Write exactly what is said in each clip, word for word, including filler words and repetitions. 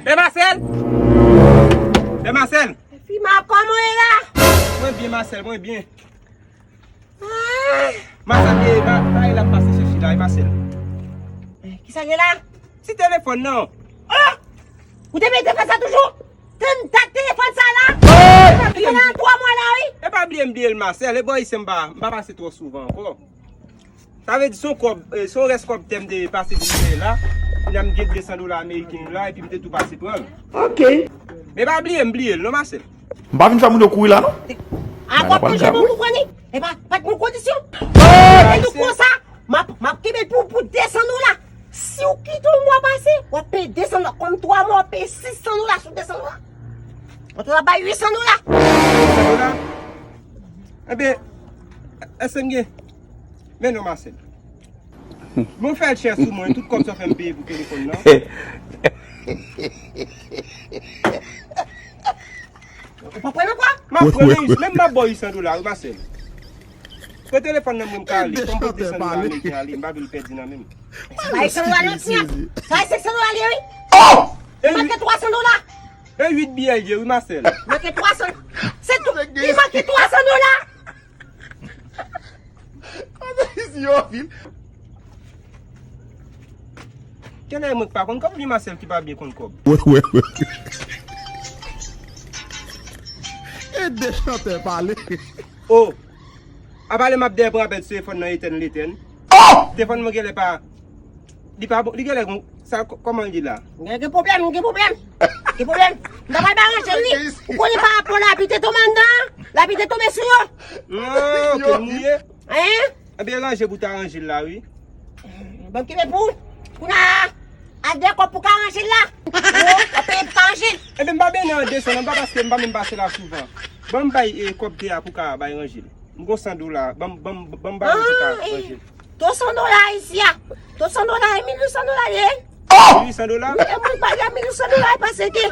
E Masèl! E Masèl! Fi ma, kòman w ye la? Mwen byen, Masèl, mwen byen. Ah! Masèl, e, ma, ma, e la pase chèche la, e Masèl. Kisa gen la? Ti telefòn nan. Oh! Ou te mete fè sa toujou? Tann dat telefòn sa la? Hey! Li gen nan twa mwa la, wi. E pa bliye m bliye l, Masèl. E bò isi m pa, m pa pase twò souvan ankò. Sa vle di se yon kòb, eh, se yon rès kòb tè m te pase pou m peye la. Kounye a m gen de san dola ameriken la, epi m te tou pase pran l. Ok. Men pa bliye m bliye l non, Masèl. M pa vin fè moun yo kouri la, non. A, w ap manje bon pou pran li. E pa, pa t gon kondisyon. E tou konsa, m ap, m ap kenbe l pou, pou de san dola. Si w kite yon mwa pase, w ap peye de san dola. Kòm twa mwa, w ap peye sis san dola sou de san dola. Ou tou ap bay uit san dola. Uit san dola? Enben, èske m gen? Men non, Masèl. Bon, fè l chè sou mwen, tout kòb sa w fè m peye pou telefòn nan. Ou pa pran ankò? M ap pran, men, men m ap ba w uit san dola, wi, Masèl. Pran telefòn nan mwen, m ka ale. Kòm pou de san dola ameriken ale, m pa vle l pèdi nan men m. Bay san dola nan ti an. Sa e senk san dola li ye, wi. Oh! Li manke twa san dola. E uit biyè l ye, wi, Masèl. Manke twa san. Se tou. Li manke twa san dola. Kòman isi yo vin? Genlè mwen k pa konn kòb, li Masèl ki pa byen konn kòb. Wè, wè, wè. E de chantè pale. Oh! A pale m ap dèyè pran apèl telefòn nan etèn l etèn. Oh! Telefòn mwen genlè pa Li pa bon, li genlè gon, sa, kò-, kòman l ye la? Gen, gen pwoblèm, gen pwoblèm. Gen pwoblèm. M ta pral bay ranje li. Ou konnen pa rapò lapli te tonbe anndan, lapli te tonbe sou yo. Ah, ok, l mouye. Hein? Ebyen, ranje pou ta ranje l la, wi. Ban m kenbe pou ou. Kounye a, al dèyè kòb pou ka ranje l la. Ou, w ap peye pou ka ranje l. Ebyen, m pa byen nan desann, m pa paske m pa menm pase la souvan. Ban m bay, eh, kòb te a pou ka bay ranje l. M gon san dola. Ban m, ban m, ban m bay ou pou ka ranje l. Tou san dola isi a. Tou san dola, e mil uit san dola ye. Mil uit san dola? Wi, e mwen bay la mil uit san dola, e pase ke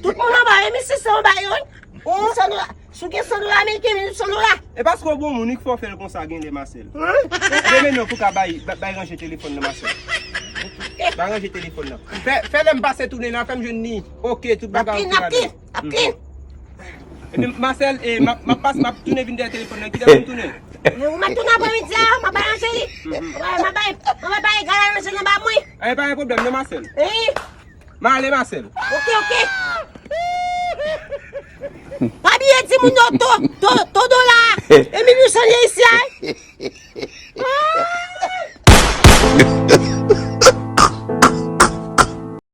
tout moun anba, e mil sis san anba yo, wi. Mil san dola. Si w gen san dola ameriken, mil uit san dola. E paske w bon moun, wi, k fè w fè l konsa genlè, Masèl. Hein? Demen non, pou ka bay, bay, bay ranje telefòn nan, Masèl. Bay ranje telefòn nan. Fè, fè lè m pase tounen la, fè m jwenn li. Ok, tout bagay ok ladan. Napkin, napkin. Epi, Masèl, e, m ap, m ap pase, m ap tounen vin dèyè telefòn nan. Kilè pou m tounen? Ou mèt tounen aprè midi a, m ap bay ranje li. M ap bay, m ap bay, m ap bay gala ranje nan ba mwen. E pa gen pwoblèm non, Masèl. Wi. M ale, Masèl. Ok, ok. Pa bliye di moun yo to, to, to dola a. E mil uit san ye isi a, wi.